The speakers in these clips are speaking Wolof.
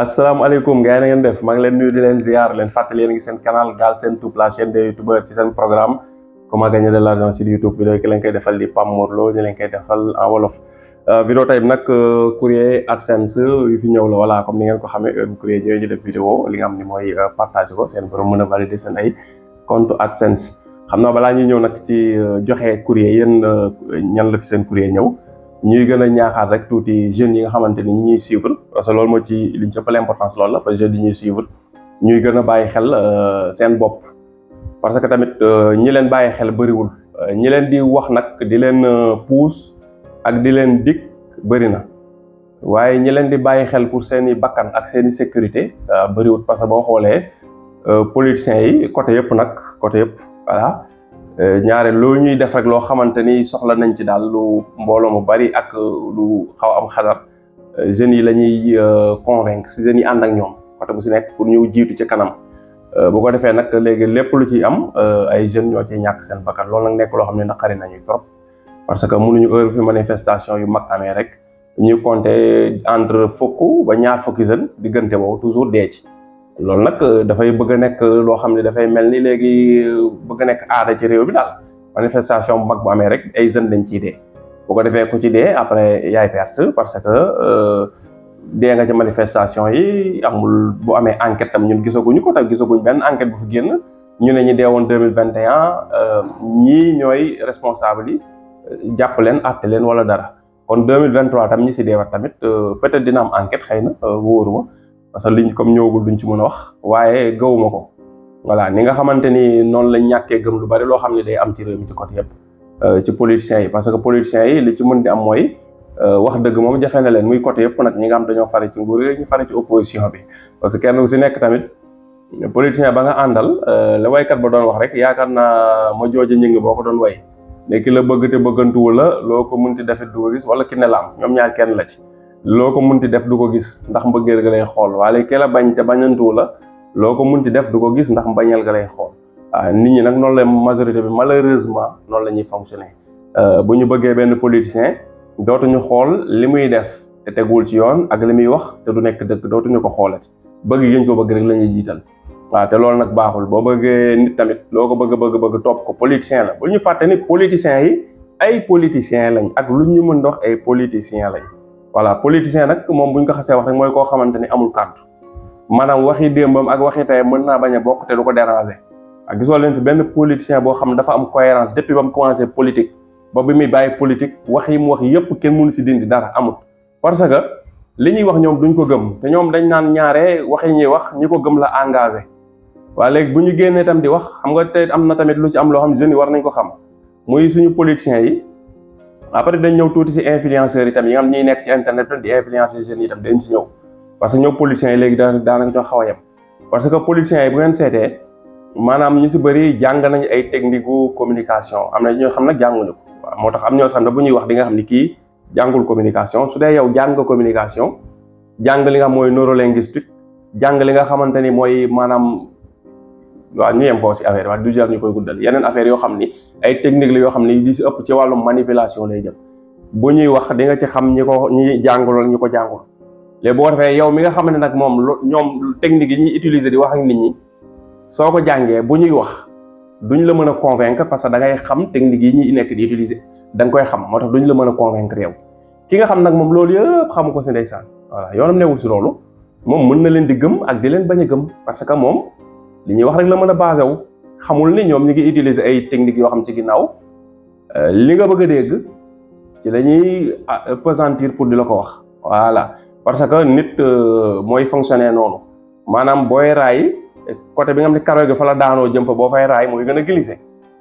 asalaamaaleykum gars yi na ngeen def maa ngi leen nuyu di leen ziar leen fàttali yéen ngi seen canal Galsen Tube la chaîne des youtubeurs ci seen programme comment gagner de l'argent sur YouTube vidéo yi ki leen koy defal di Pam Mor Lo ñu leen koy defal en wolof. Vidéo tey bi nag courrier AdSense yu fi ñëw la voilà comme ni ngeen ko xamee heure bu courrier ñëwee ñu def vidéo li nga xam ni mooy partage ko seen borom mën a valider seen ay compte AdSense. xam naa balaa ñuy ñëw nag ci joxe courrier yéen ñan la fi seen courrier ñëw. ñuy gën a ñaaxaat rek tuuti jeunes yi nga xamante ni ñi ñuy suivre parce que loolu moo ci liñ ci ëpp l'importance loolu la parce que jeunes yi ñuy suivre ñuy gën a bàyyi xel seen bopp parce que tamit ñi leen bàyyi xel bëriwul ñi leen di wax nag di leen pousse ak di leen dig bëri na waaye ñi leen di bàyyi xel pour seen i bakkan ak seen i sécurité bëriwul parce que boo xoolee politiciens yi côté yëpp voilà ñaare loolu ñuy def rek loo xamante ni soxla nañ ci daal lu mbooloo mu bari ak lu xaw am xadar jeunes yi la ñuy convaincre si jeunes yi ànd ak ñoom côté bu si nekk pour ñu jiitu ci kanam bu ko defee nag léegi lépp lu ciy am ay jeunes ñoo ciy ñàkk seen bakkan loolu nag nekk loo xam ne naqari nañu trop parce que mënuñu heure fi manifestation yu mag amee rek ñuy compter entre fukk ba ñaar fukki jeunes diggante boobu toujours dee ci. loolu nag dafay bëgg a nekk loo xam ne dafay mel ni léegi bëgg a nekk aada ci réew bi daal manifestation bu mag bu amee rek ay jeunes dañ ciy dee bu ko defee ku ci dee après yaay perte parce que dee nga ci manifestation yi amul bu amee enquête tam ñun gisaguñu ko tam gisaguñ benn enquête bu fi génn ñu ne ñi dee woon 2021 ñii ñooy responsable yi jàpp leen àtte leen wala dara kon 2023 tam ñi si deewat tamit peut-être dina am enquête xëy na wóoruma parce que liñ comme ñëwagul duñ ci mën a wax waaye gëwuma ko voilà ni nga xamante ni noonu lañ ñàkkee gëm lu bari loo xam ne day am ci réew mi ci côté yëpp ci politiciens yi parce que politiciens yi li ci mën di am mooy wax dëgg moom jafe na leen muy côté yëpp nag ñi nga xam dañoo fari ci nguur yi ñu fari ci opposition bi parce que kenn ku si nekk tamit politicien ba nga àndal la waykat ba doon wax rek yaakaar naa ma jooja ñëng boo ko doon way ne ki la bëgg te bëggantuwu la loo ko mënti defit du ko gis wala ki ne la am ñoom ñaar kenn la ci loo ko munti def du ko gis ndax mbëggeel ga lay xool waaye ki la bañ te bañantuwu la loo ko munti def du ko gis ndax mbañeel ga lay xool nit ñi nag noonu la majorité bi malheureusement noonu la ñuy fonctionner bu ñu bëggee benn politicien dootuñu xool li muy def te tegul ci yoon ak li muy wax te du nekk dëgg dootuñu ko xoolati bëgg yéen ko bëgg rek la ñuy jiital waaw te loolu nag baaxul boo bëggee nit tamit loo ko bëgg topp ko politicien la bu ñu fàtte ni politiciens yi ay politiciens lañ ak lu ñu mën dox ay politiciens lañ voilà politicien nag moom bu ñu ko xasee wax rek mooy koo xamante ni amul kàddu maanaam waxi démbam ak waxi tey mën naa bañ a bokk te du ko déranger ak gisoo leen fi benn politicien boo xam ne dafa am cohérence depuis ba mu commencé politique ba bi muy bàyyi politique wax yi mu wax yëpp kenn mënu si dindi dara amul parce que li ñuy wax ñoom duñ ko gëm te ñoom dañ naan ñaare wax yi ñuy wax ñi ko gëm la engagé waaye léegi bu ñu génnee tam di wax xam nga tey am na tamit lu ci am loo xam ne jeunes yi war nañ ko xam muy suñu politiciens yi après dañ ñëw tuuti ci influenceurs yi tam yi nga xam ñuy nekk ci internet di influencer jeunes yi tam dañ ci ñëw parce que ñoom politiciens yi léegi daanaka ñoo xaw a yem parce que politiciens yi bu ngeen seetee maanaam ñu ci bëri jàng nañ ay technique gu communication am na ñoo xam nag jànguñu ko waaw moo tax am ñoo xam ne bu ñuy wax di nga xam ni kii jàngul communication su dee yow jàng communication jàng li nga xam mooy neurolinguistique jàng li nga xamante ni mooy maanaam waaw ñu yem foofu si affaire waaye du jar ñu koy guddal yeneen affaire yoo xam ni ay technique la yoo xam ni li si ëpp ci wàllum manipulation lay jëm bu ñuy wax di nga ci xam ñi jàngul ak ñi ko jàngul léegi boo defee yow mi nga xam ne nag moom ñoom technique yi ñuy utiliser di wax ak nit ñi soo ko jàngee bu ñuy wax duñ la mën a convaincre parce que da ngay xam technique yi ñuy nekk di utiliser da nga koy xam moo tax duñ la mën a convaincre yow ki nga xam nag moom loolu yëpp xamu ko si ndeysaan voilà yoonam newul si loolu moom mën na leen di gëm ak di leen bañ a gëm parce que moom li ñuy wax rek la mën a basé wu xamul ni ñoom ñu ngi utiliser ay techniques yoo xam ci ginnaaw li nga bëgg a dégg ci la ñuy pesantir pour di la ko wax voilà parce que nit mooy fonctionner noonu maanaam booy raay côté bi nga xam ne karaw gi fa la daanoo jëm fa boo fay raay mooy gën a glisser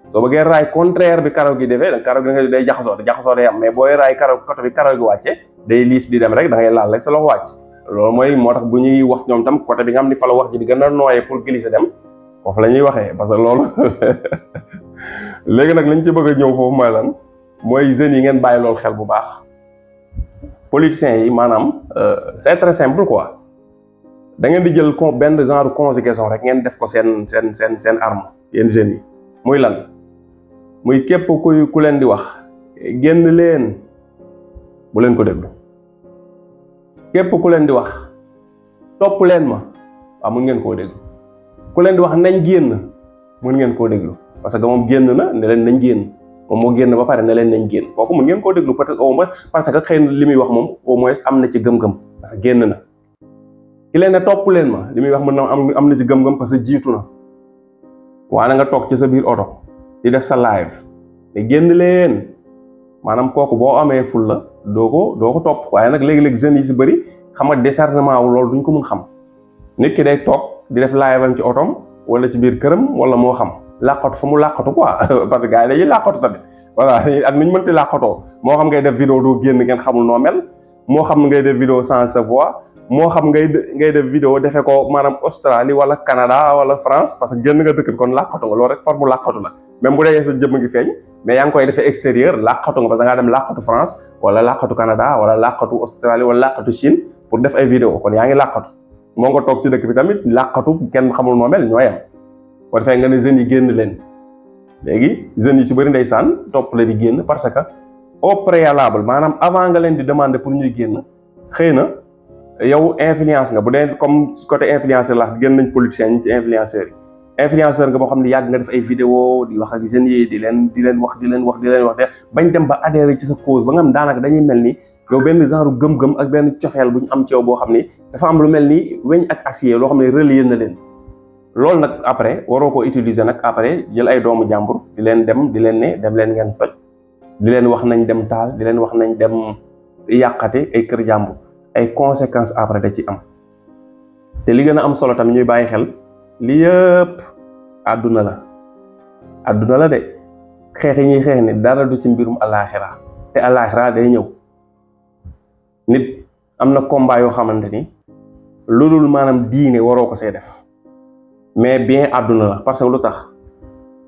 soo bëggee raay contraire bi karaw gi defee karaw gi day jaxasoo day am mais booy raay côté bi karaw gi wàcce day liis di dem rek da ngay laal rek sa loxo wàcc loolu mooy moo tax bu ñuy wax ñoom tam côté bi nga xam ni fa la wax ji di gën a nooyee pour glisser dem foofu la ñuy waxee parce que loolu léegi nag lañ ci bëgg a ñëw foofu mooy lan mooy jeunes yi ngeen bàyyi loolu xel bu baax politiciens yi maanaam c'est très simple quoi da ngeen di jël benn genre conjugaison rek ngeen def ko seen arme yéen jeunes yi muy lan muy képp ku leen di wax génn leen bu leen ko déglu képp ku leen di wax topp leen ma waaw mën ngeen koo déglu ku leen di wax nañ génn mën ngeen koo déglu parce que moom génn na ne leen nañ génn moom moo génn ba pare ne leen nañ génn kooku mën ngeen koo déglu peut-être au moins parce que xëy na li muy wax moom au moins am na ci gëm-gëm parce que génn na ki leen ne topp leen ma li muy wax mën na am na ci gëm-gëm parce que jiitu na waane nga toog ci sa biir oto di def sa live te génn leen maanaam kooku boo amee ful la doo ko topp waaye nag léegi-léegi jeunes yi si bëri xam nga discernement wu loolu duñ ko mun xam nit ki day toog di def live am ci otom wala ci biir këram wala moo xam làqatu fa mu làqatu quoi parce que gars yi dañuy làqatu tamit voilà ak nuñ mënti làqatoo moo xam ngay def vidéo doo génn ngeen xamul noo mel moo xam ngay def vidéo sans sa voix moo xam ngay def vidéo defee ko maanaam Australie wala Canada wala France parce que génn nga dëkk kon làqatu nga loolu rek forme làqatu la même bu dee sa jëmm ngi feeñ mais yaa ngi koy defee extérieur làqatu nga parce que da ngaa dem làqatu France wala làqatu Canada wala làqatu Australie wala làqatu Chine pour def ay vidéo kon yaa ngi làqatu moo nga toog ci dëkk bi tamit làqatu kenn xamul noo mel ñoo yem ko defee nga ne jeunes yi génn leen léegi jeunes yi ci bëri ndeysaan topp la di génn parce que au préalable maanaam avant nga leen di demander pour ñuy génn xëy na yow influence nga bu dee comme côté influenceur la génn nañ politiciens ñi ci influenceurs yi influenceur nga boo xam ne yàgg nga def ay vidéo di wax ak jeunes yi di leen wax bañ dem ba adhéré ci sa cause ba nga xam daanaka dañuy mel ni yow benn genre gëm-gëm ak benn cofeel bu ñu am ci yow boo xam ni dafa am lu mel ni weñ ak acier loo xam ne relier na leen loolu nag après waroo ko utiliser nag après jël ay doomu jàmbur di leen ne dem leen ngeen toj di leen wax nañ dem taal di leen wax nañ dem yàqate ay kër jàmbur ay conséquences après da ci am te li gën a am solo tamit ñuy bàyyi xel li yëpp àdduna la de xeex yi ñuy xeex ni dara du ci mbirum alaaxira te alaaxira day ñëw nit am na combat yoo xamante ni loolul maanaam diine waroo ko see def mais bien àdduna la parce que lu tax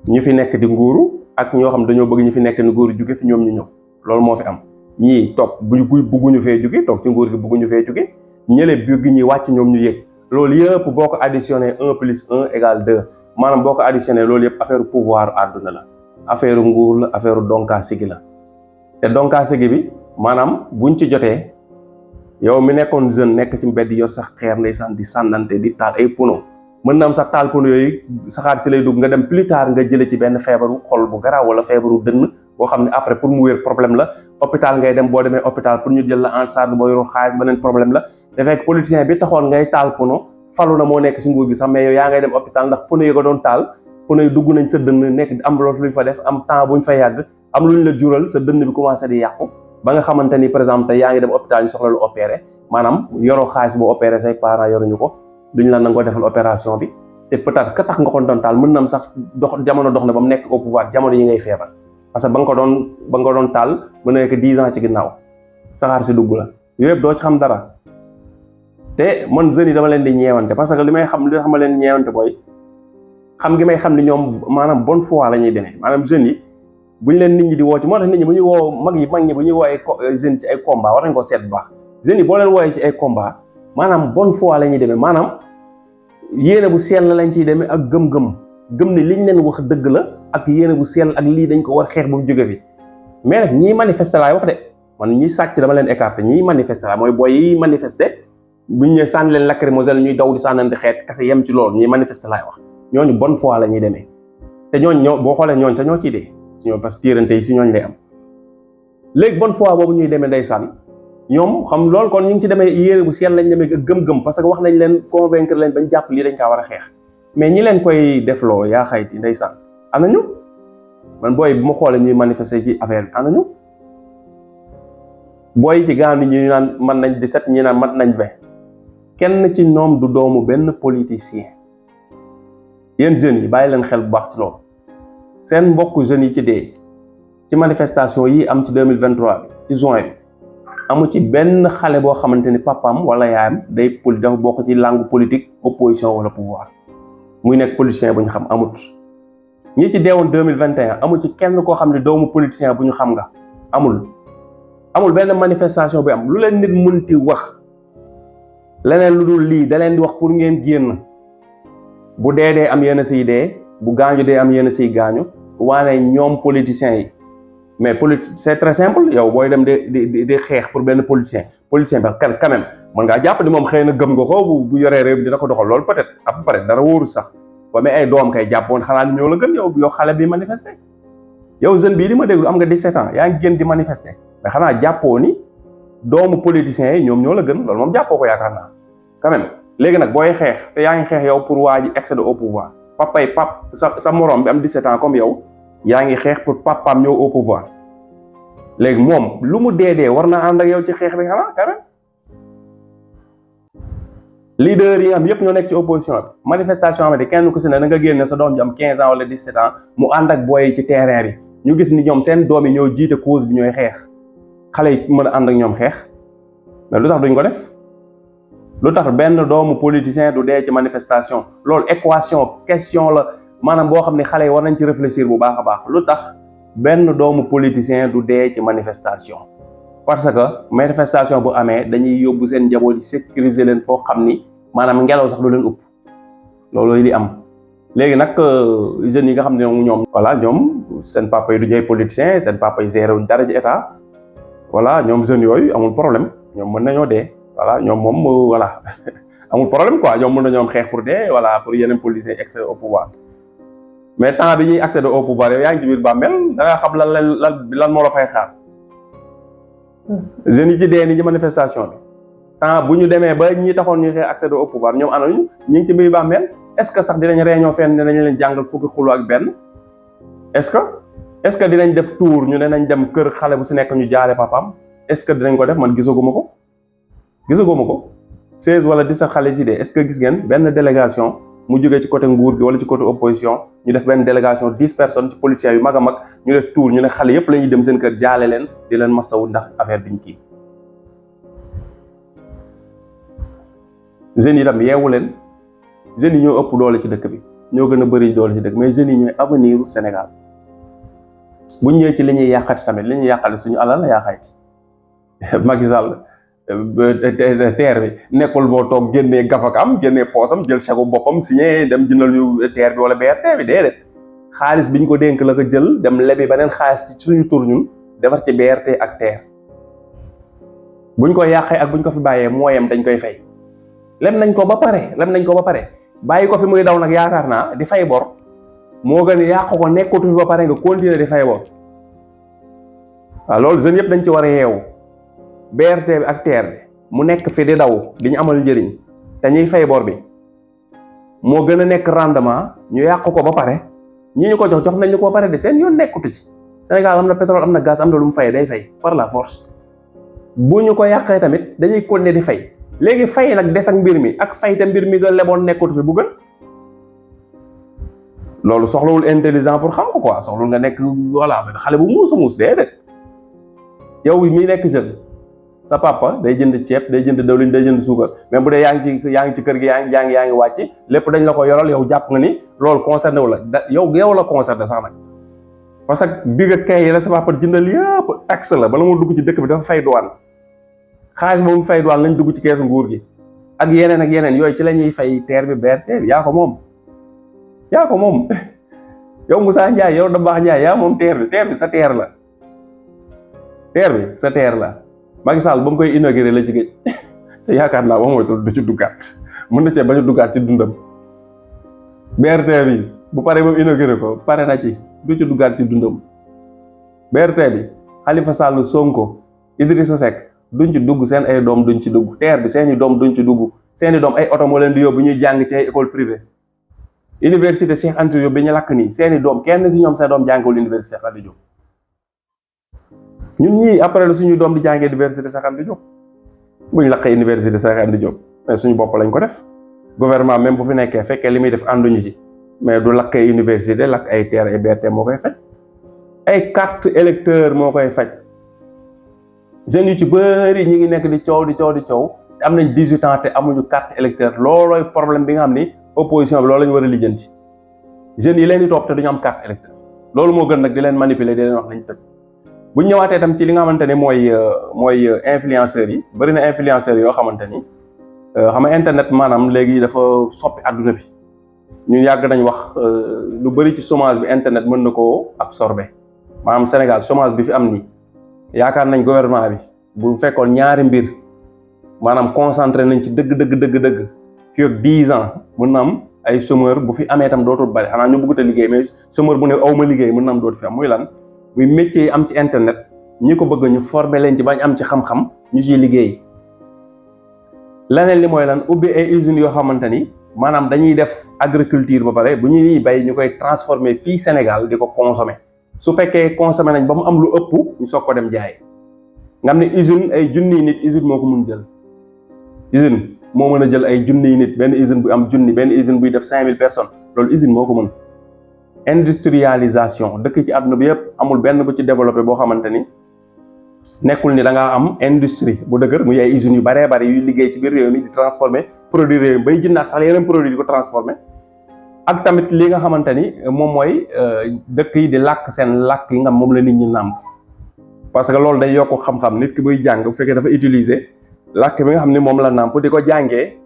ñu fi nekk di nguuru ak ñoo xam dañoo bëgg ñu fi nekk ni nguuru jóge fi ñoom ñu ñëw loolu moo fi am ñii toog bugguñu fee jóge toog ci nguur gi bugguñu fee jóge ñële bëgg ñi wàcc ñoom ñu yëg loolu yëpp boo ko additionné 1+1 = 2 maanaam boo ko additionné loolu yëpp affaire pouvoir àdduna la affaire nguur la affaire donkaa sigi la te donkaa sigi bi maanaam buñ ci jotee yow mi nekkoon jeune nekk ci mbedd yor sax xeer ndeysaan di sànnante di taal ay pono mën na am sax taal pono yooyu saxaar si lay dugg nga dem plus tard nga jële ci benn feebaru xol bu garaaw wala feebaru dënn boo xam ne après pour mu wér problème la hôpital ngay dem boo demee hôpital pour ñu jël la en charge boo yorul xaalis beneen problème la te fekk politicien bi taxoon ngay taal pono falu na moo nekk si nguur gi sax mais yow yaa ngay dem hôpital ndax pono yi ko doon taal pono yi dugg nañ sa dënn nekk am loolu luñ fa def am temps buñ fa yàgg am luñ la jural sa dënn bi commencé di yàqu ba nga xamante ni par exemple tey yaa ngi dem hôpital ñu soxla lu opéré maanaam yoroo xaalis boo opéré say parents yoruñu ko duñ la nangoo defal opération bi te peut-être ka tax nga ko doon taal mën na am sax jamono dox na ba mu nekk au pouvoir jamono yi ngay feebar parce que ba nga doon taal mën na nekk 10 ans ci ginnaaw saxaar si dugg la yooyu yëpp doo ci xam dara te man jeunes yi dama leen di ñeewante parce que li ma leen ñeewante booy xam gi may xam ni ñoom maanaam bonne foi la ñuy demee maanaam jeunes yi buñ leen nit ñi di woo ci moo tax nit ñi bu ñuy woo mag ñi bu ñuy woo ay jeunes ci ay combat war nañ ko seet bu baax jeunes yi boo leen wooyee ci ay combat maanaam bonne foi la ñuy demee maanaam yéene bu sell lañ ciy demee ak gëm ni liñ leen wax dëgg la ak yéene bu sell ak lii dañ ko war xeex bu mu jóge fi mais nag ñiy manifester laay wax de man ñiy sàcc dama leen écarté ñiy manifester la mooy booy yi manifester buñ ñëwee sànni leen lacrymogène ñuy daw di sànnante xeet kase yem ci loolu ñiy manifester laay wax ñooñu bonne foi la ñuy demee te ñooñ boo xoolee ñooñ sa ñoo ciy dee si ñoom parce que tiirante yi si ñooñ lay am léegi bonne foi boobu ñuy demee ndeysaan ñoom xam loolu kon ñu ngi ci demee yéene bu sell lañ demee gëm-gëm parce que wax nañ leen convaincre leen bañ jàpp lii dañ kaa war a xeex mais ñi leen koy defloo yaa xayti ndeysaan anañu man booy bu ma xoolee ñuy manifester ci affaire bi anañu booy ci gaam ni ñu naan mën nañ 17 ñi naan mat nañ 20 kenn ci ñoom du doomu benn politicien yéen jeunes yi bàyyi leen xel bu baax ci loolu seen mbokk jeunes yi ci dee ci manifestation yi am ci 2023 bi ci juin bi amu ci benn xale boo xamante ni papaam wala yaayam dafa bokk ci langue politique opposition wala pouvoir muy nekk politicien bu ñu xam amut ñi ci deewoon 2021 amu ci kenn koo xam ne doomu politicien bu ñu xam nga amul benn manifestation bi am lu leen nit munti wax leneen lu dul lii da leen di wax pour ngeen génn bu dee am yenn siy dee bu gaañu dee am yenn siy gaañu waane ñoom politiciens yi mais c'est très simple yow booy dem di xeex pour benn politicien bi quand même mën ngaa jàpp ni moom xëy na gëm nga ko bu yoree réew dina ko doxal loolu peut-être à peu près dara wóoru sax ba mais ay doom kay jàppoon xanaa ni ñoo la gën yow xale bi manifester yow jeune bii di ma déglu am nga 17 ans yaa ngi génn di manifester mais xanaa jàppoo ni doomu politiciens yi ñoom ñoo la gën loolu moom jàppoo ko yaakaar naa quand même léegi nag booy xeex te yaa ngi xeex yow pour waa ji accéder au pouvoir sa morom bi am 17 ans comme yow yaa ngi xeex pour papaam ñëw au pouvoir léegi moom lu mu dee war naa ànd ak yow ci xeex bi xanaa quand même leader yi nga xam yëpp ñoo nekk ci opposition bi manifestation am de kenn ku si ne da nga génne sa doom ji am 15 ans wala 17 ans mu ànd ak booy ci terrain bi ñu gis ni ñoom seen doom yi ñoo jiite cause bi ñooy xeex xale yi mën a ànd ak ñoom xeex mais lu tax duñ ko def lu tax benn doomu politicien du dee ci manifestation loolu équation question la maanaam boo xam ne xale yi war nañ ci réfléchir bu baax a baax lu tax benn doomu politicien du dee ci manifestation parce que manifestation bu amee dañuy yóbbu seen njaboot yi sécuriser leen foo xam ni maanaam ngelaw sax du leen upp loolooy li am léegi nag jeunes yi nga xam ne ñoom voilà ñoom seen papa yi du ñooy politiciens seen papa yi géré wuñ dara ci état voilà ñoom jeunes yooyu amul problème ñoom mën nañoo dee voilà ñoom moom voilà amul problème quoi ñoom mën nañoo am xeex pour dee voilà pour yeneen politiciens yi accéder au pouvoir mais temps bi ñuy accéder au pouvoir yow yaa ngi ci biir bàmmeel da nga xam lan moo la fay xaar jeunes yi ci dee ni ci manifestation bi temps bu ñu demee ba ñi taxoon ñuy xeex accéder au pouvoir ñoom anañu ñu ngi ci biir bàmmeel est-ce que sax dinañ réunion fenn dinañ leen jàngal fukki xulu ak benn est-ce que dinañ def tour ñu ne nañ dem kër xale bu si nekk ñu jaale papaam est-ce que dinañ ko def man gisaguma ko 16 wala 17 xale si dee est-ce que gis ngeen benn délégation mu jógee ci côté nguur gi wala ci côté opposition ñu def benn délégation 10 personnes ci policiers yu mag a mag ñu def tour ñu ne xale yépp la ñuy dem seen kër jaale leen di leen masawu ndax affaire biñ kii jeunes yi tam yeewu leen jeunes yi ñoo ëpp doole ci dëkk bi ñoo gën a bëri doole ci dëkk mais jeunes yi ñooy avenir u Sénégal buñ ñëwee ci li ñuy yàqati tamit li ñuy yàqati suñu alal la yàqayti Macky Sall terre bi nekkul boo toog génnee gafakam génnee poosam jël chèque boppam signé dem jëndal ñu terre bi wala BRT bi déedéet xaalis biñ ko dénk la ko jël dem lebi beneen xaalis ci suñu tur ñun defar ci BRT ak terre buñ ko yàqee ak buñ ko fi bàyyee mooyam dañ koy fay lem nañ ko ba pare bàyyi ko fi muy daw nag yaakaar naa di fay bor moo gën yàq ko nekkatu fi ba pare nga continuer di fay bor waaw loolu jeunes yëpp dañ ci war a yeewu BRT bi ak TER bi mu nekk fi di daw di ñu amal njëriñ te ñuy fay bor bi moo gën a nekk rendement ñu yàq ko ba pare ñi ñu ko jox nañ ñu ko ba pare de seen yoon nekkutu ci Sénégal am na pétrole am na gaz am na lu mu fay day fay par la force bu ñu ko yàqee tamit dañuy continuer di fay léegi fay nag des ak mbir mi ak fay te mbir mi nga leboon nekkutu fi bu gën loolu soxlawul intelligent pour xam ko quoi soxlawul nga nekk voilà xale bu muus déedéet yow mii nekk jeune sa papa day jënd ceeb day jënd dawlin day jënd suukar mais bu dee yaa ngi ci kër gi yaa ngi wàcc lépp dañ la ko yoral yow jàpp nga ni loolu concerné wu la yow la concerné sax nag parce que bi nga kay yi la sa papa jëndal yëpp taxe la bala moo dugg ci dëkk bi dafa fay douane xaalis boobu fay douane lañ dugg ci keesu nguur gi ak yeneen yooyu ci la ñuy fay TER bi BRT bi yaa ko moom yow Moussa Ndiaye yow Dabakh Ndiaye yaa moom TER bi sa TER la TER la Macky Sall ba mu koy inauguré la ci géej te yaakaar naa ba mooy du ci duggaat mën na cee bañ a duggaat ci dundam BRT bi bu paree ba mu inauguré ko pare na ci du ci duggaat ci dundam BRT bi Khalifa Sall Sonko Idrissa Seck duñ ci dugg seen ay doom duñ ci dugg TER bi seeni doom duñ ci dugg seeni doom ay oto moo leen di yóbbu ñuy jàng ci ay école privée université Cheikh Anta Diop bi ñu lakk nii seeni doom kenn si ñoom seen doom jàngul université Cheikh Anta Diop ñun ñii après la suñuy doom di jàngee université Cheikh Anta Diop bu ñu lakkee université Cheikh Anta Diop mais suñu bopp lañ ko def gouvernement même bu fi nekkee fekkee li muy def ànduñu ci mais du lakkee université lakk ay TER ay BRT moo koy faj ay carte électeur moo koy faj jeunes yu ci bëri ñi ngi nekk di coow am nañ 18 ans te amuñu carte électeur loolooy problème bi nga xam ni opposition bi loolu la ñu war a lijjanti jeunes yi leen di topp te duñu am carte électeur loolu moo gën nag di leen manipuler di leen wax nañ tëj bu ñu ñëwaatee tam ci li nga xamante ne mooy influenceurs yi bëri na influenceurs yoo xamante ni xam nga internet maanaam léegi dafa soppi àdduna bi ñun yàgg nañ wax lu bëri ci chômage bi internet mën na koo absorber maanaam Sénégal chômage bi fi am nii yaakaar nañ gouvernement bi bu fekkoon ñaari mbir maanaam concentré nañ ci dëgg fii ak 10 ans mën na am ay chômeur bu fi amee itam dootul bari xanaa ñu bëggut a liggéey mais chômeur bu ne aw ma liggéey mën na am dootu fi am muy lan muy métier yi am ci internet ñi ko bëgg ñu former leen ci bañ am ci xam-xam ñu ciy liggéey. leneen li mooy lan ubbi ay usines yoo xamante ni maanaam dañuy def agriculture ba pare bu ñuy bay ñu koy transformer fii Sénégal di ko consommer su fekkee consommer nañ ba mu am lu ëpp ñu soog ko dem jaay nga xam ne usine ay junniy nit usine moo ko mun jël usine moo mën a jël ay junniy nit benn usine bu am junni benn usine buy def 5000 personnes loolu usine moo ko mën. industrialisation dëkk ci àdduna bi yëpp amul benn bu ci développé boo xamante ni nekkul ni da ngaa am industrie bu dëgër muy ay usines yu baree bari yuy liggéey ci biir réew mi di transformer produit réew mi bay jëndaat sax yeneen produit di ko transformer ak tamit li nga xamante ni moom mooy dëkk yi di làkk seen làkk yi nga moom la nit ñi nàmp parce que loolu day yokk xam-xam nit ki buy jàng bu fekkee dafa utiliser làkk bi nga xam ni moom la nàmp di ko jàngee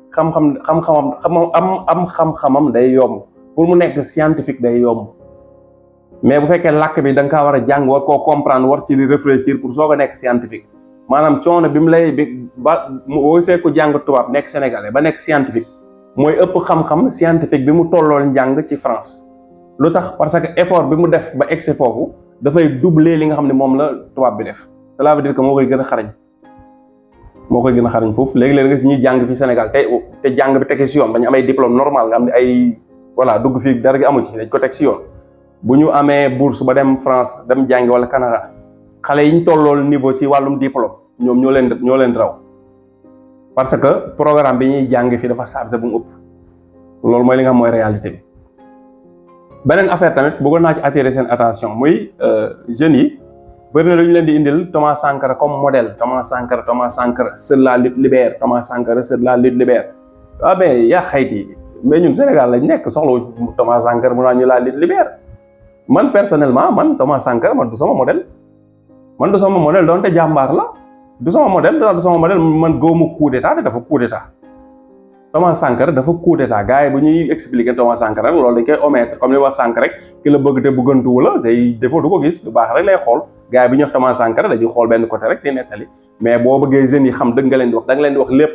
xam-xamam day yomb pour mu nekk scientifique day yomb mais bu fekkee làkk bi da nga kaa war a jàng war koo comprendre war ci di réfléchir pour soog a nekk scientifique maanaam coono bi mu lay ba boo seeku jàng tubaab nekk sénégalais ba nekk scientifique mooy ëpp xam-xam scientifique bi mu tollool njàng ci France. lu tax parce que effort bi mu def ba egsi foofu dafay doubler li nga xam ne moom la tubaab bi def cela veut dire que moo koy gën a xarañ foofu léegi-léegi nga si ñuy jàng fi Sénégal te jàng bi teg si yoon ba ñu amay diplôme normal nga xam ne ay voilà dugg fii dara gi amu ci dañ ko teg si yoon. bu ñu amee bourse ba dem France dem jàngi wala Canada xale yi ñu tollool niveau ci wàllum diplôme ñoom ñoo leen raw parce que programme bi ñuy jàng fii dafa chargé bu mu ëpp loolu mooy li nga xam mooy réalité bi. beneen affaire tamit bëggoon naa ci attirer seen attention muy jeunes yi bëri na lu ñu leen di indil Thomas Sankara comme modèle Thomas Sankara seule la lutte libère Thomas Sankara seule la lutte libère ah ben yaa xayti mais ñun Sénégal lañ nekk soxla Thomas Sankara mu naa ñu la lutte libère. man personnellement man Thomas Sankara man du sama modèle doonte jàmbaar la du sama modèle man góomu coup d'état dafa coup d'état Thomas Sankara dafa coup d'état gars yi bu ñuy expliquer Thomas Sankara loolu dañ koy omettre comme li wax sànq rek ki la bëgg te bëggantuwu la say défaut du ko gis du baax rek lay xool gars yi bi ñuy wax Thomas Sankara dañuy xool benn côté rek di nettali mais boo bëggee jeunes yi xam dëgg nga leen di wax da nga leen di wax lépp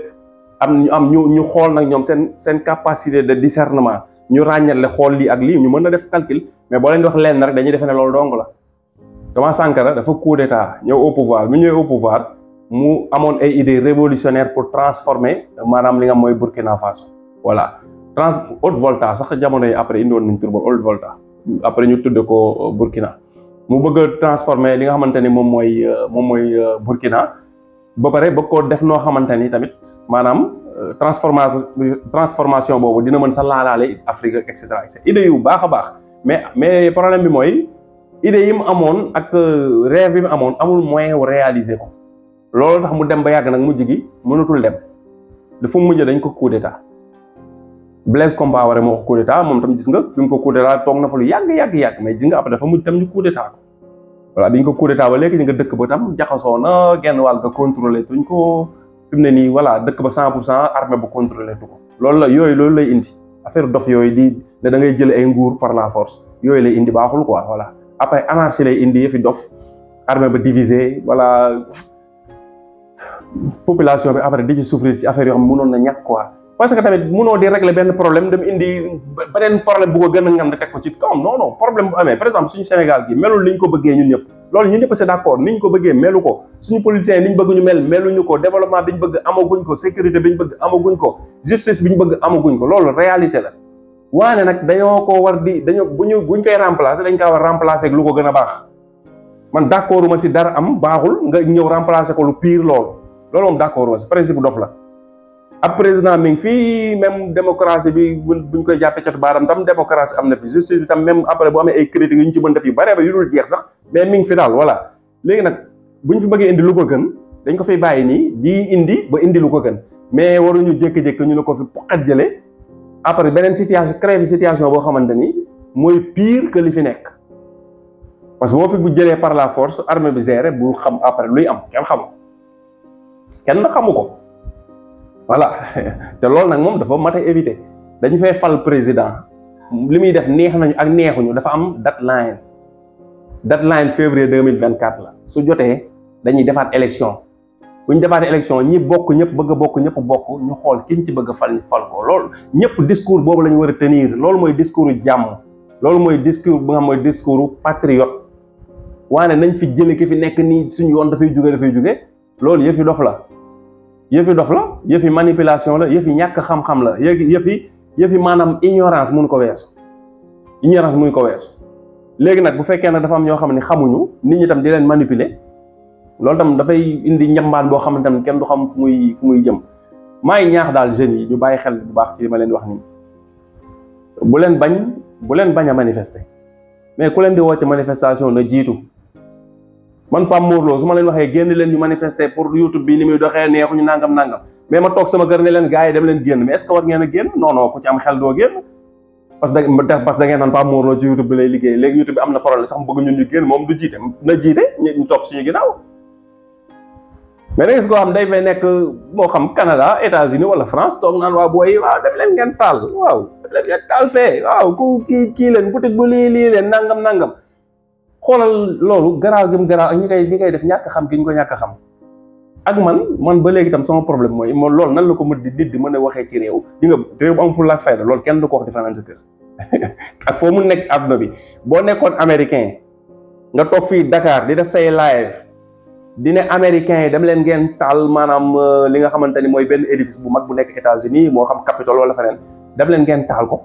ñu xool nag ñoom seen capacité de discernement ñu ràññale xool lii ak lii ñu mën na def calcul mais boo leen di wax lenn rek dañuy defe ne loolu dong la. Thomas Sankara dafa coup d'état ñëw au pouvoir mu ñëwee au pouvoir mu amoon ay idées révolutionnaires pour transformer maanaam li nga mooy Burkina Faso voilà Haute-Volta sax jamono yi après indiwoon nañ tur ba Haute-Volta après ñu tudde ko Burkina mu bëgg a transformer li nga xamante ni moom mooy Burkina ba pare bëgg koo def noo xamante ni tamit maanaam transformation boobu dina mën sa laalaale Afrique et cetera idée yu baax a baax mais problème bi mooy idée yi mu amoon ak rêve yi mu amoon amul moyen wu réaliser ko loolu tax mu dem ba yàgg nag mujj gi mënatul dem dafa mujj dañ ko coup d'état Blaise Compaoré moo ko coup d'état moom tam gis nga bi mu ko coup d'état toog na fa lu yàgg mais gis nga après dafa mujj tam ñu coup d'état ko voilà bi ñu ko coup d'état ba léegi ñu nga dëkk ba tam jaxasoo na genn wàll nga contrôlé tuñ ko fi mu ne nii voilà dëkk ba 100% armée bu contrôlé tu ko loolu lay indi affaire dof yooyu di ne da ngay jël ay nguur par la force yooyu lay indi baaxul quoi voilà après anarchie lay indi yëfi dof armée ba divisé voilà population bi après di ci souffrir ci affaire yoo xam ne mënoon na ñàkk quoi parce que tamit mënoo di régler benn problème dem indi beneen problème bu ko gën a ngam teg ko ci kawam non problème bu amee par exemple suñu Sénégal gi melul ni ñu ko bëggee ñun ñëpp loolu ñun ñëpp c'est d'accord ni ñu ko bëggee melu ko suñu politiciens yi ni ñu bëgg ñu mel meluñu ko développement bi ñu bëgg amaguñ ko sécurité bi ñu bëgg amaguñ ko justice bi ñu bëgg amaguñ ko loolu réalité la waane nag dañoo ko war di buñ koy remplacer dañ kaa war remplacer ak lu ko gën a baax man d'accorduma si dara am baaxul nga ñëw remplacer ko lu pire loolu moom d'accorduma si principe dof la ab président mi ngi fii même démocratie bi buñ koy jàppee catu baaram tam démocratie am na fi justice bi tam même après bu amee ay critiques yu ñu ci mën def yu bare ba yu dul jeex sax mais mi ngi fi daal voilà léegi nag buñ fi bëggee indi lu ko gën dañ ko fay bàyyi nii di indi ba indi lu ko gën mais waruñu jékki-jékki ñu ne ko fi poqat jëlee après beneen situation créé fi situation boo xamante ni mooy pire que li fi nekk parce que boo fi bu jëlee par la force armée bi géré bu xam après luy am kenn xamu ko voilà te loolu nag moom dafa mat a éviter dañu fay fal président li muy def neex nañu ak neexuñu dafa am deadline février 2024 la su jotee dañuy defaat élection bu ñu defaatee élection ñi bokk ñëpp bëgg a bokk ñëpp bokk ñu xool kiñ ci bëgg a fal ñu fal ko loolu ñëpp discours boobu la ñu war a tenir loolu mooy discours jàmm loolu mooy discours bu nga xam mooy discours patriote waane nañ fi jële ki fi nekk nii suñu yoon dafay jóge loolu yëfi dof la yëfi manipulation la yëfi ñàkk xam-xam la yëfi maanaam ignorance mënu ko weesu léegi nag bu fekkee nag dafa am ñoo xam ne xamuñu nit ñi tam di leen manipuler loolu tam dafay indi njambaan boo xamante ne kenn du xam fu muy jëm maa ngi ñaax daal jeunes yi ñu bàyyi xel bu baax ci li ma leen wax nii bu leen bañ a manifester mais ku leen di woo ci manifestation na jiitu man Pape Mor Lo su ma leen waxee génn leen ñu manifester pour YouTube bi ni muy doxee neexuñu nangam mais ma toog sama kër ne leen gars yi dem leen génn mais est-ce que war ngeen a génn non ku ci am xel doo génn parce que da ngeen naan Pape Mor Lo ci YouTube bi lay liggéey léegi YouTube bi am na problème tax mu bëgg ñun ñu génn moom du jiite na jiite ñu topp suñu ginnaaw mais da gis koo xam day fay nekk moo xam Canada États-Unis wala France toog naan waa booy waaw def leen ngeen taal fee waaw ku kii leen boutique bu lii leen nangam xoolal loolu garaaw gi mu garaaw ak ñi koy def ñàkk xam gi ñu ko ñàkk xam ak man ba léegi tam sama problème mooy moom loolu nan la ko mën di nit di mën a waxee ci réew di nga réew bu am fulla ak fayda loolu kenn du ko wax di fanaan sa kër ak foo mu nekk àdduna bi boo nekkoon américain nga toog fii Dakar di def say live di ne américains yi dem leen ngeen taal maanaam li nga xamante ni mooy benn édifice bu mag bu nekk États-Unis moo xam Capitole wala feneen dem leen ngeen taal ko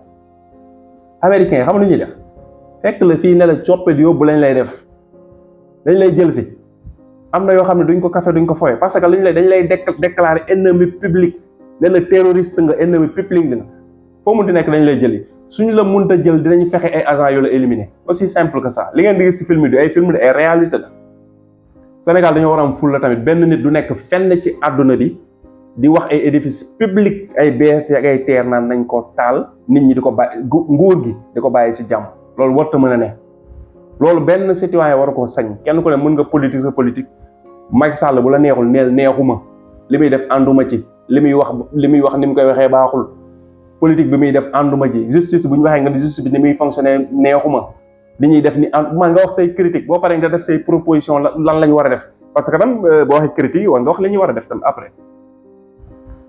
américains yi xam lu ñuy def fekk la fii ne la coppet yóbbu lañ lay def dañ lay jël si am na yoo xam ne duñ ko café duñ ko foye parce que dañ lay déclarer ennemi public ne la terroriste nga ennemi public nga foo mun di nekk dañ lay jëli suñu la mënta jël dinañ fexe ay agents yoo la éliminer aussi simple que ça li ngeen di gis ci film yi ay film de ay réalité la Sénégal dañoo war a am fulla tamit benn nit du nekk fenn ci àdduna bi di wax ay édifice public ay BRT ak ay TER naan nañ ko taal nit ñi di ko bàyyi nguur gi di ko bàyyi ci jàmm loolu warta mën a ne loolu benn citoyen war ko sañ kenn ku ne mën nga politique sa politique Macky Sall bu la neexul neel neexuma li muy def ànduma ci li muy wax ni mu koy waxee baaxul politique bi muy def ànduma ci justice bu ñu waxee nga di justice bi ni muy fonctionner neexuma li ñuy def ni man nga wax say critique boo paree nga def say proposition lan la ñu war a def parce que tam boo waxee critique war nga wax li ñu war a def tam après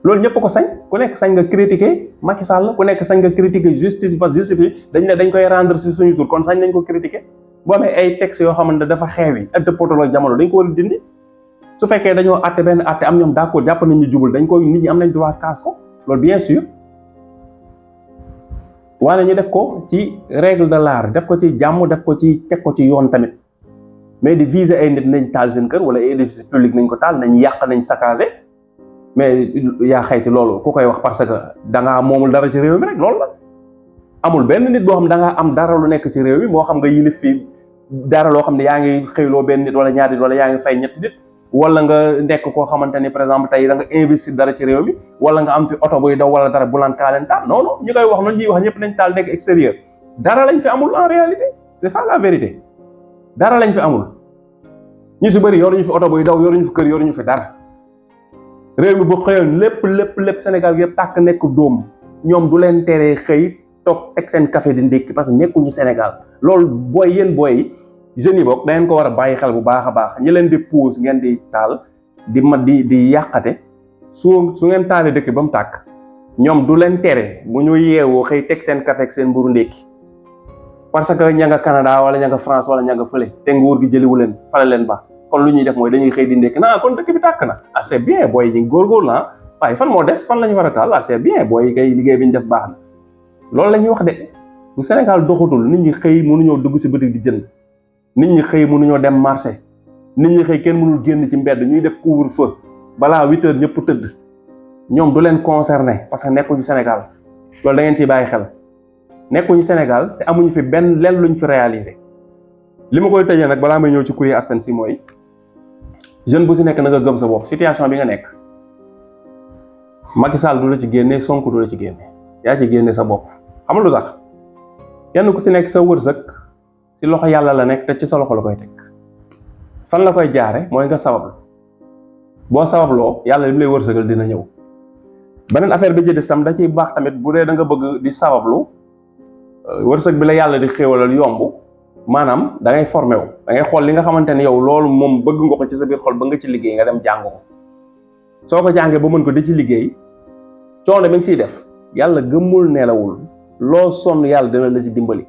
loolu ñëpp ko sañ ku nekk sañ nga critiquer Macky Sall ku nekk sañ nga critiquer justice parce que justice bi dañ koy rendre ci suñu tour kon sañ nañ ko critiquer boo amee ay textes yoo xamante dafa xeewi ak poto la jamono dañ ko war a dindi su fekkee dañoo àtte benn àtte am ñoom d'accord jàpp nañ ñu jubul dañ koy nit ñi am nañ droit kaas ko loolu bien sûr waaye ñu def ko ci règle de l'art def ko ci jàmm def ko ci teg ko ci yoon tamit mais di viser ay nit nañ taal seen kër wala ay édifice public nañ ko taal nañ yàq nañ saccager mais yaa xayti loolu ku koy wax parce que da ngaa moomul dara ci réew mi rek loolu la amul benn nit boo xam da ngaa am dara lu nekk ci réew mi moo xam nga yilif fi dara loo xam ne yaa ngi xëyloo benn nit wala ñaar nit wala yaa ngi fay ñetti nit wala nga nekk koo xamante ni par exemple tey da nga investir dara ci réew mi wala nga am fi oto buy daw wala dara bu laan kaaleen taal non non ñi koy wax noonu ñuy wax ñëpp nañ taal nekk extérieur dara lañ fi amul en réalité c'est ça la vérité dara lañ fi amul ñu si bëri yoruñu fi oto buy daw yoruñu fi kër yoruñu fi dara réew mi bu xëyoon lépp Sénégal yëpp tàkk nekk dóom ñoom du leen teree xëy toog teg seen café di ndékki parce que nekkuñu Sénégal loolu yéen booy jeunes yi bokk da ngeen ko war a bàyyi xel bu baax a baax ñi leen di pousse ngeen di taal di yàqate su ngeen taalee dëkk ba mu tàkk ñoom du leen tere bu ñu yeewoo xëy teg seen café ak seen mburu ndékki parce que ña nga Canada wala ña nga France wala ña nga fële te nguur gi jëliwu leen fale leen ba kon lu ñuy def mooy dañuy xëy di ndékki kon dëkk bi tàkk na c'est bien booy yi ñu góorgóorlu waaye fan moo des fan la ñu war a taal c'est bien booy yi kay liggéey bi ñu def baax na loolu la ñuy wax de bu Sénégal doxatul nit ñi xëy mënuñoo dugg si boutique di jënd nit ñi xëy mënuñoo dem marché nit ñi xëy kenn mënul génn ci mbedd ñuy def couvre-feu balaa 8 heures ñëpp tëdd ñoom du leen concerné parce que nekkuñu Sénégal loolu da ngeen ciy bàyyi xel nekkuñu Sénégal te amuñu fi benn lenn luñ fi réalisé li ma koy tëjee nag balaa may ñëw ci courrier Arsène Sy mooy jeune bu si nekk na nga gëm sa bopp situation bi nga nekk Macky Sall du la ci génne Sonko du la ci génne yaa ci génne sa bopp xam nga lu tax kenn ku si nekk sa wërsëg ci loxo yàlla la nekk te ci sa loxo la koy teg fan la koy jaare mooy nga sabablu boo sababloo yàlla li mu lay wërsëgal dina ñëw beneen affaire bi ci des tam da ciy baax tamit bu dee da nga bëgg di sabablu wërsëg bi la yàlla di xéewalal yomb maanaam da ngay formé wu da ngay xool li nga xamante ne yow loolu moom bëgg nga ko ci sa biir xol ba nga ci liggéey nga dem jàng ko soo ko jàngee ba mën ko di ci liggéey coono bi nga siy def yàlla gëmmul nelawul loo sonn yàlla dina la si dimbali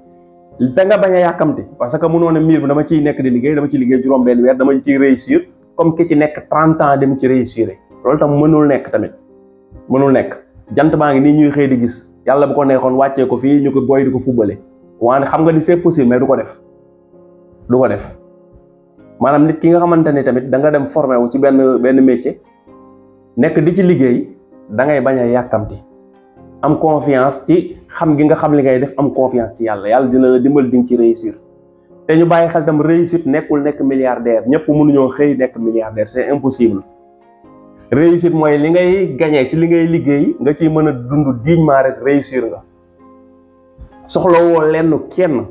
te nga bañ a yàkkamti parce que mënoo ne miir bi dama ciy nekk di liggéey dama ciy liggéey juróom-benn weer dama ciy réussir comme ki ci nekk 30 ans dem ci réussir loolu tam mënul nekk tamit mënul nekk jant baa ngi nii ñuy xëy di gis yàlla bu ko neexoon wàccee ko fii ñu ko booy di ko fubbale waane xam nga ni c'est possible mais du ko def maanaam nit ki nga xamante ni tamit da nga dem formé wu ci benn métier nekk di ci liggéey da ngay bañ a yàkkamti am confiance ci xam gi nga xam li ngay def am confiance ci yàlla dina la dimbal di nga ci réussir te ñu bàyyi xel tam réussite nekkul nekk milliardaire ñëpp mënuñoo xëy nekk milliardaire c'est impossible réussite mooy li ngay gagné ci li ngay liggéey nga ciy mën a dund dignement rek réussir nga soxlawoo lenn kenn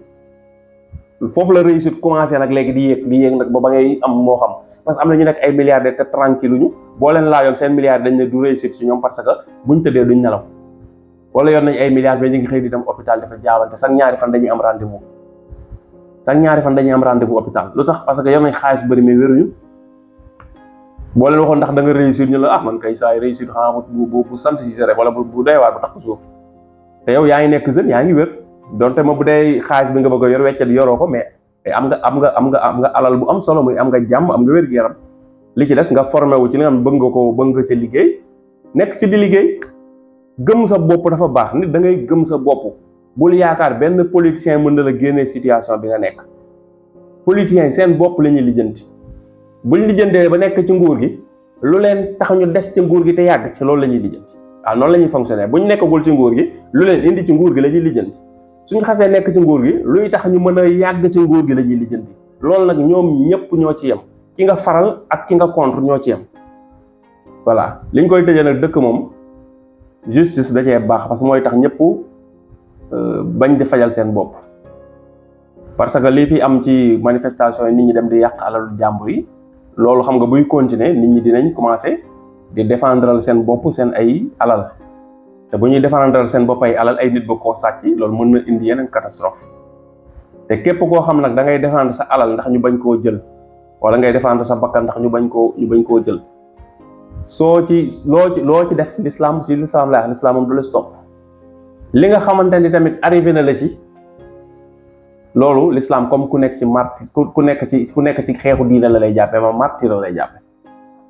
foofu la réussite commencé nag léegi di yéeg nag ba ngay am moo xam parce que am na ñu nekk ay milliardaires te tranquille ñu boo leen laajoon seen milliards dañ ne du réussite ci ñoom parce que buñ tëddee duñ nelaw wala yoon nañ ay milliards mais ñu ngi xëy di dem hôpital dafa jaabante chaque ñaari fan dañuy am rendez-vous hôpital lu tax parce que yor nañ xaalis bëri mais wéruñu boo leen waxoon ndax da nga réussir ñu la man kay saa réussir xanaa bu sant si sa rek wala bu doy waar bu tax suuf te yow yaa ngi nekk jeune yaa ngi wér donte ma bu dee xaalis bi nga bëgg a yor weccet yoroo ko mais am nga alal bu am solo muy am nga jàmm am nga wér-gu-yaram li ci des nga formé wu ci li nga xam bëgg nga ca liggéey nekk ci di liggéey gëm sa bopp dafa baax nit da ngay gëm sa bopp bul yaakaar benn politicien mën na la génnee situation bi nga nekk politiciens seen bopp la ñuy lijjanti buñ lijjantee ba nekk ci nguur gi lu leen tax ñu des ci nguur gi te yàgg ci loolu la ñuy lijjanti waaw noonu la ñuy fonctionner buñ nekkagul ci nguur gi lu leen indi ci nguur gi la ñuy lijjanti suñu xasee nekk ci nguur gi luy tax ñu mën a yàgg ci nguur gi la ñuy lijjanti loolu nag ñoom ñëpp ñoo ci yem ki nga faral ak ki nga contre ñoo ci yem voilà liñ koy tëjee nag dëkk moom justice da cee baax parce que mooy tax ñëpp bañ di fajal seen bopp parce que lii fi am ci manifestation yi nit ñi dem di yàq alalu jàmbur yi loolu xam nga buy continuer nit ñi dinañ commencer di défendral seen bopp seen ay alal te bu ñuy défendral seen bopp ay alal ay nit ba koo sàcc loolu mën na indi yeneen catastrophe te képp koo xam nag da ngay défendre sa alal ndax ñu bañ koo jël wala ngay défendre sa bakkan ndax ñu bañ koo jël soo ci loo ci def l'islam la wax l'islam moom du la stop li nga xamante ni tamit arrivé na la ci loolu l'islam comme ku nekk ci martyr ku nekk ci xeexu diine la lay jàppee ma martyr la lay jàppe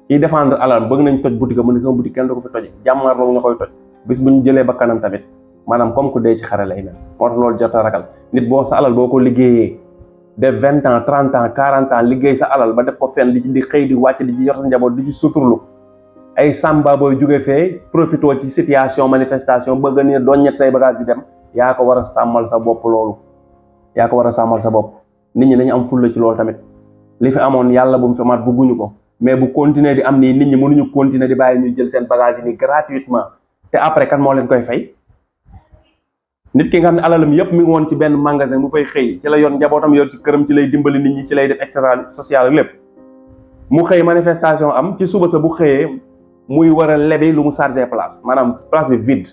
kiy défendre alal bëgg nañ toj boutique mu ne sama boutique kenn du ko fi toje jàmmaar loolu nga koy toj bis bu ñu jëlee ba kanam tamit maanaam comme ku dee ci xare lay mel moo tax loolu jot a ragal nit boo sa alal boo ko liggéeyee def 20 ans 30 ans 40 ans liggéey sa alal ba def ko fenn di xëy di wàcc di ci yor sa njaboot di ci suturlu ay samba booy jóge fee profitoo ci situation manifestation bëgg ni doon ñett say bagage di dem yaa ko war a sàmmal sa bopp loolu yaa ko war a sàmmal sa bopp nit ñi dañu am fulla ci loolu tamit li fi amoon yàlla bu mu fi mat bëgguñu ko mais bu continuer di am nii nit ñi mënuñu continuer di bàyyi ñu jël seen bagage yi nii gratuitement te après kan moo leen koy fay nit ki nga xam ne alalam yëpp mi ngi woon ci benn magasin mu fay xëy ci la yor njabootam yor ci këram ci lay dimbali nit ñi ci lay def extra social ak lépp mu xëy manifestation am ci suba sa bu xëyee muy war a lebi lu mu chargé place maanaam place bi vide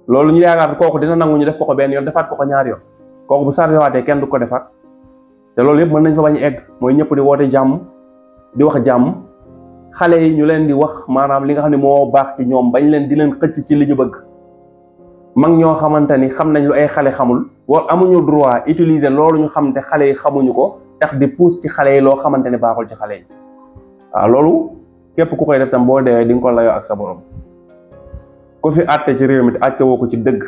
loolu ñu yaakaar kooku dina nangu ñu def ko benn yoon defaat ko ñaari yoon kooku bu chargé waatee kenn du ko defaat te loolu yëpp mën nañ fa bañ egg mooy ñëpp di woote jàmm di wax jàmm xale yi ñu leen di wax maanaam li nga xam ne moo baax ci ñoom bañ leen di leen xëcc ci li ñu bëgg mag ñoo xamante ni xam nañ lu ay xale xamul war amuñu droit utiliser loolu ñu xam te xale yi xamuñu ko tax di pousse ci xale yi loo xamante ni baaxul ci xale yi waaw loolu képp ku koy def tam boo deewee di nga ko layoo ak sa borom ku fi àtte ci réew mi àtte woo ko ci dëgg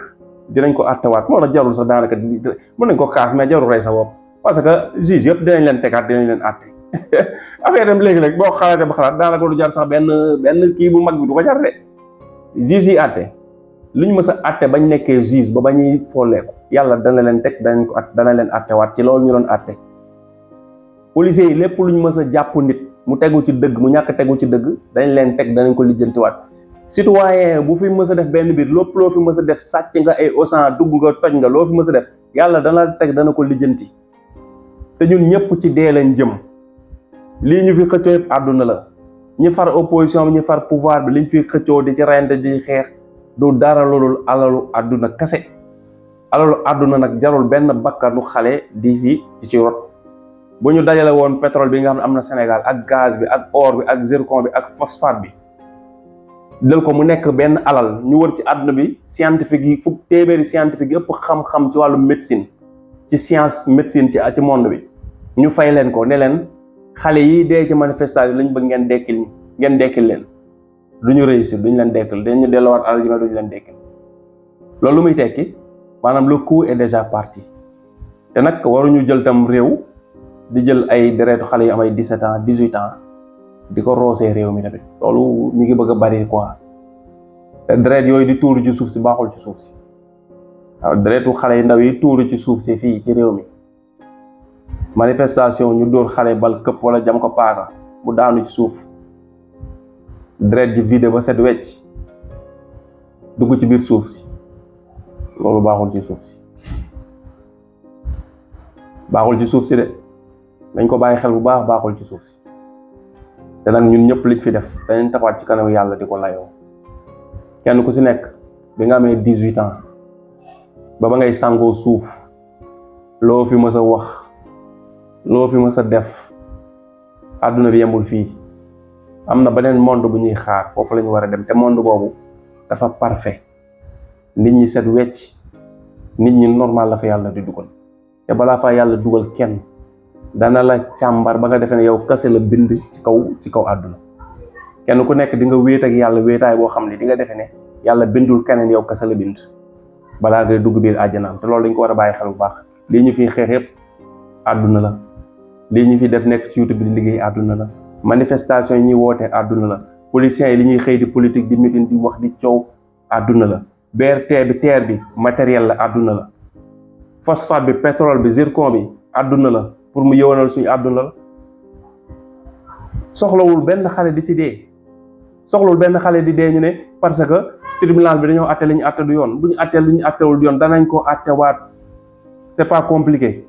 dinañ ko àttewaat moo la jarul sax daanaka mën nañ ko kaas mais jarul rey sa bopp parce que juge yëpp dinañ leen tegaat dinañ leen àtte affaire dem léegi-léegi boo xalaatee ba xalaat daanaka du jar sax benn kii bu mag bi du ko jar de juge yi àtte luñ mës a àtte bañ nekkee juge ba bañuy folleeku yàlla dana leen teg dana leen àttewaat ci loolu ñu doon àtte policiers yi lépp luñ mës a jàpp nit mu tegu ci dëgg mu ñàkk tegu ci dëgg dañ leen teg danañ ko lijjantiwaat citoyen bu fi mës a def benn biir lépp loo fi mës a def sàcc nga ay Auchan dugg nga toj nga loo fi mës a def yàlla dana teg dana ko lijjanti te ñun ñëpp ci dee lañ jëm lii ñu fi xëccoo yëpp àdduna la ñi far opposition bi ñi far pouvoir bi liñ fi xëccoo di ci reyante di xeex du dara loolul alalu àdduna kase alalu àdduna nag jarul benn bakkanu xale di ci rot bu ñu dajale woon pétrole bi nga xam ne am na Sénégal ak gaz bi ak or bi ak zircon bi ak phosphate bi jël ko mu nekk benn alal ñu wër ci àdduna bi scientifique yi fukk téeméeri scientifique yëpp xam-xam ci wàllu médecine ci science médecine ci monde bi ñu fay leen ko ne leen xale yi dee ci manifestation lañ bëgg ngeen dekkil leen du ñu réussir duñ leen dekkil dañu delluwaat alal ji mais duñ leen dekkil loolu lu muy tekki maanaam le coup est déjà parti te nag waruñu jël tam réew di jël ay deretu xale yi am ay 17 ans 18 ans di ko roosee réew mi tamit loolu mi ngi bëgg a bari quoi te deret yooyu di tuuru ci suuf si baaxul ci suuf si waaw deretu xale yu ndaw yi tuuru ci suuf si fii ci réew mi manifestation ñu dóor xale bal këpp wala jam ko paaka mu daanu ci suuf deret ji vide ba set wecc dugg ci biir suuf si loolu baaxul ci suuf si de dañ ko bàyyi xel bu baax baaxul ci suuf si te nag ñun ñëpp liñ fi def dañu taxawaat ci kanamu yàlla di ko layoo kenn ku si nekk bi nga amee 18 ans ba ngay sàngoo suuf loo fi mës a wax loo fi mës a def àdduna bi yembul fii am na beneen monde bu ñuy xaar foofu la ñu war a dem te monde boobu dafa parfait nit ñi set wecc nit ñi normal la fa yàlla di dugal te balaa fa yàlla dugal kenn dana la càmbar ba nga defee ne yow kase la bind ci kaw àdduna kenn ku nekk di nga wéet ak yàlla wéetaay boo xam ne di nga defe ne yàlla bindul keneen yow kase la bind balaa ngay dugg biir àjjanaam te loolu dañ ko war a bàyyi xel bu baax lii ñu fiy xeex yëpp àdduna la lii ñu fi def nekk ci YouTube bi di liggéey àdduna la manifestation yi ñuy woote àdduna la politiciens yi li ñuy xëy di politique di meeting di wax di coow àdduna la BRT bi terre bi matériel la àdduna la phosphate bi pétrole bi zircon bi àdduna la pour mu yëwanal suñu àdduna la soxlawul benn xale di si dee soxlawul benn xale di dee ñu ne parce que tribunal bi dañoo àtte li ñu àtte du yoon bu ñu àttee lu ñu àttewul du yoon danañ ko àttewaat c'est pas compliqué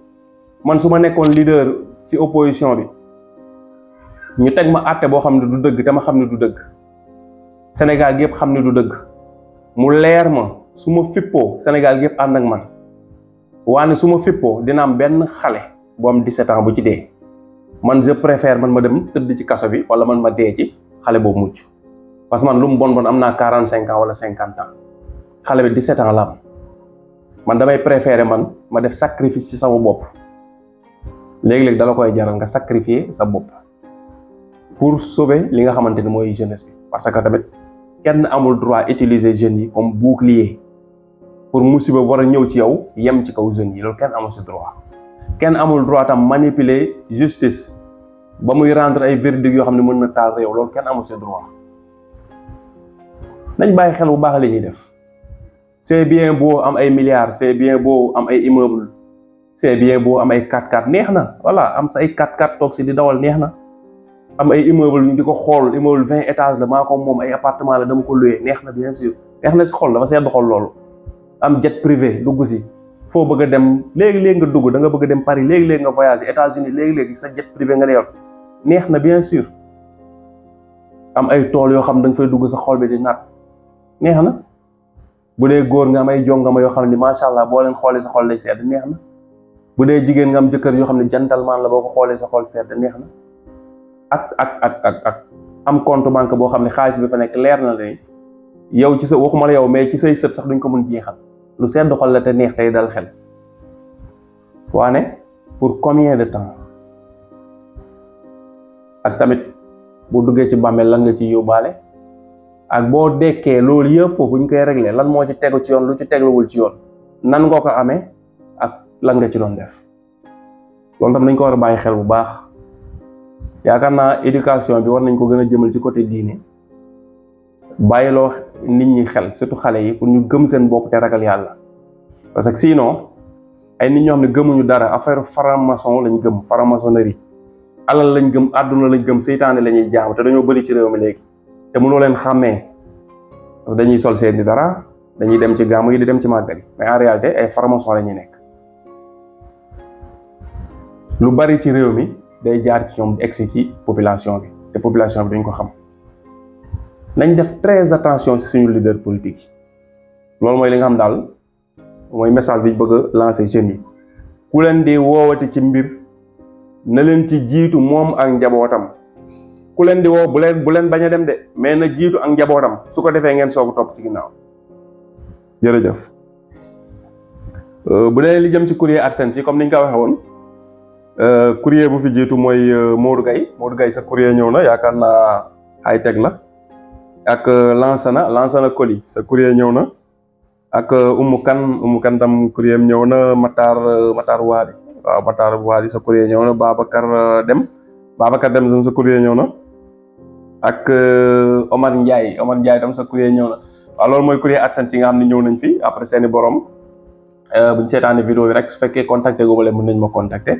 man su ma nekkoon leader ci opposition bi ñu teg ma àtte boo xam ne du dëgg te ma xam ne du dëgg Sénégal gi yëpp xam ne du dëgg mu leer ma su ma fippoo Sénégal gi yëpp ànd ak man waane su ma fippoo dina am benn xale bu am 17 ans bu ci dee man je préfère man ma dem tëdd ci kaso bi wala man ma dee ci xale boobu mucc parce que man lu mu bon am naa 45 ans wala 50 ans xale bi 17 ans la am man damay préférer man ma def sacrifice ci sama bopp léegi-léegi dala koy jaral nga sacrifier sa bopp pour sauver li nga xamante ni mooy jeunesse bi parce que tamit kenn amul droit utiliser jeunes yi comme bouclier pour musiba war a ñëw ci yow yem ci kaw jeunes yi loolu kenn amul si droit kenn amul droit tam manipuler justice ba muy rendre ay verdict yoo xam ne mën na taal réew loolu kenn amul si droit nañ bàyyi xel bu baax li ñuy def c'est bien beau am ay milliards c'est bien beau am ay immeubles c'est bien beau am ay 4x4 neex na voilà am sa ay 4x4 toog si di dawal neex na am ay immeuble ñu di ko xool immeuble 20 étages la maa ko moom ay appartement la dama ko loué neex na bien sûr neex na si xol dafa sedd xol loolu am jet privé dugg si foo bëgg a dem léegi-léegi nga dugg da nga bëgg a dem Paris léegi-léegi nga voyager États-Unis léegi-léegi sa jet privé nga yor neex na bien sûr am ay tool yoo xam da nga fay dugg sa xol bi di naat neex na bu dee góor nga am ay jongama yoo xam ne macha allah boo leen xoolee sa xol lay sedd neex na bu dee jigéen nga am jëkkër yoo xam ne gentleman la boo ko xoolee sa xol sedd neex na ak am compte banque boo xam ne xaalis bi fa nekk leer na la yow ci sa waxuma la yow mais ci say sët sax duñ ko mën jeexal lu sedd xol la te neex tey dal xel waane pour combien de temps ak tamit boo duggee ci bàmmeel lan nga ci yóbbaale ak boo dekkee loolu yëpp buñ koy réglé lan moo ci tegu ci yoon lu ci tegluwul ci yoon nan nga ko amee ak lan nga ci doon def loolu tam nañ ko war a bàyyi xel bu baax yaakaar naa éducation bi war nañ ko gën a jëmal ci côté diine bàyyiloo nit ñi xel surtout xale yi pour ñu gëm seen bopp te ragal yàlla parce que sinon ay nit ñoo xam ne gëmuñu dara affaire franc-maçon lañ gëm franc-maçonnerie alal lañ gëm àdduna lañ gëm seytaane la ñuy jaamu te dañoo bëri ci réew mi léegi te mënoo leen xàmmee parce que dañuy sol seen di dara dañuy dem ci gàmmu yi di dem ci màggal yi mais en réalité ay franc-maçon la ñuy nekk lu bari ci réew mi day jaar ci ñoom egsi ci population bi te population bi duñ ko xam nañ def très attention ci suñu leader politique yi loolu mooy li nga xam daal mooy message bi bëgg a lancer jeunes yi ku leen di woowati ci mbir na leen ci jiitu moom ak njabootam ku leen di woo bu leen bañ a dem de, mais na jiitu ak njabootam su ko defee ngeen soog a topp ci ginnaaw. jërëjëf. bu dee li jëm ci courrier AdSense yi comme niñ ko waxee woon, courrier bu fi jiitu mooy Modou Gaye sa courrier ñëw na, yaakaar naa high-tech la. ak Lansana Coly sa courrier ñëw na. ak Oumou Kane tam courrier am ñëw na. Matar Wadi waaw Matar Wadi sa courrier ñëw na. Babacar Dem tam sa courrier ñëw na. ak Omar Ndiaye tam sa courrier ñëw na. waaw loolu mooy courrier AdSense yi nga xam ne ñëw nañ fi après seeni borom buñ seetaane vidéo bi rek su fekkee contacté gu ma leen mën nañ ma contacter.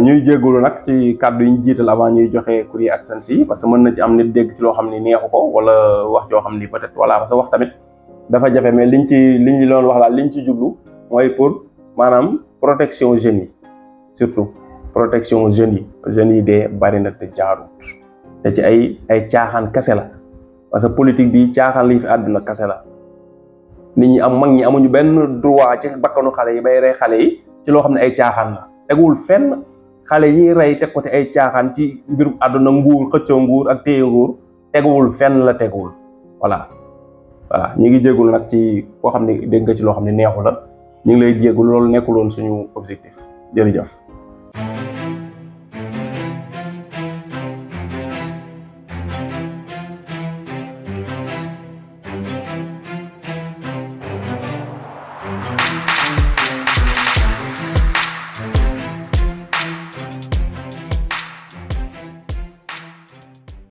ñuy jéggulu nag ci kàddu yi ñu jiital avant ñuy joxe courrier AdSense yi, parce que mën na ci am nit dégg ci loo xam ni neexu ko wala wax joo xam ni peut-être voilà, parce que wax tamit dafa jafe, mais liñ doon wax daal liñ ci jublu mooy pour maanaam protection jeunes yi, surtout protection jeunes yi dee bari na te jaarut te ci ay caaxaan kase la, parce que politique bi caaxaan lii fi àdduna kase la. nit ñi mag ñi amuñu benn droit ci bakkanu xale yi bay rey xale yi ci loo xam ne ay caaxaan la. teguwul fenn, xale yi rey teg ko te ay caaxaan ci mbirum àdduna, nguur, xëccoo nguur ak téye nguur, teguwul fenn la teguwul. voilà ñu ngi jéggul nag ci koo xam ne dégg nga ci loo xam ne neexu la, ñu ngi lay jéggul, loolu nekkuloon suñu objectif. jërëjëf.